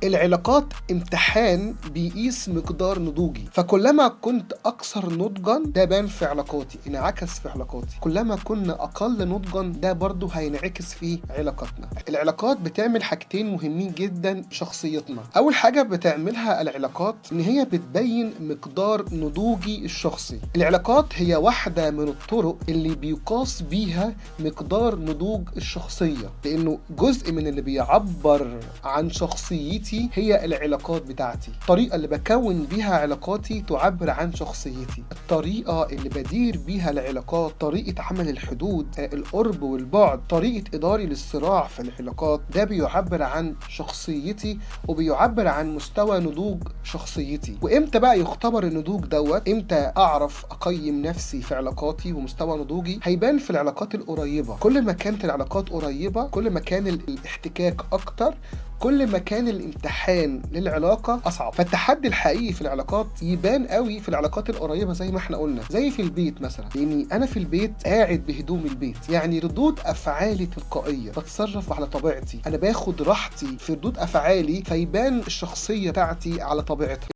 العلاقات امتحان بيقيس مقدار نضوجي، فكلما كنت أكثر نضجا ده بان في علاقاتي، انعكس في علاقاتي. كلما كنا أقل نضجا ده برضو هينعكس في علاقاتنا. العلاقات بتعمل حاجتين مهمين جدا شخصيتنا. أول حاجة بتعملها العلاقات إن هي بتبين مقدار نضوجي الشخصي. العلاقات هي واحدة من الطرق اللي بيقاس بيها مقدار نضوج الشخصية، لأنه جزء من اللي بيعبر عن شخصيتي هي العلاقات بتاعتي. الطريقة اللي بكون بيها علاقاتي تعبر عن شخصيتي، الطريقة اللي بدير بيها العلاقات، طريقة عمل الحدود، القرب والبعد، طريقة إداري للصراع في العلاقات، ده بيعبر عن شخصيتي وبيعبر عن مستوى نضوج شخصيتي. وإمتى بقى يختبر النضوج دوت؟ إمتى أعرف أقيم نفسي في علاقاتي ومستوى نضوجي؟ هيبان في العلاقات القريبة. كل ما كانت العلاقات قريبة، كل ما كان الاحتكاك أكتر، كل ما كان الامتحان للعلاقة أصعب. فالتحدي الحقيقي في العلاقات يبان قوي في العلاقات القريبة زي ما احنا قلنا، زي في البيت مثلا. لأني أنا في البيت قاعد بهدوم البيت، يعني ردود أفعالي تلقائية، بتصرف على طبيعتي، أنا باخد راحتي في ردود أفعالي، فيبان الشخصية بتاعتي على طبيعتها.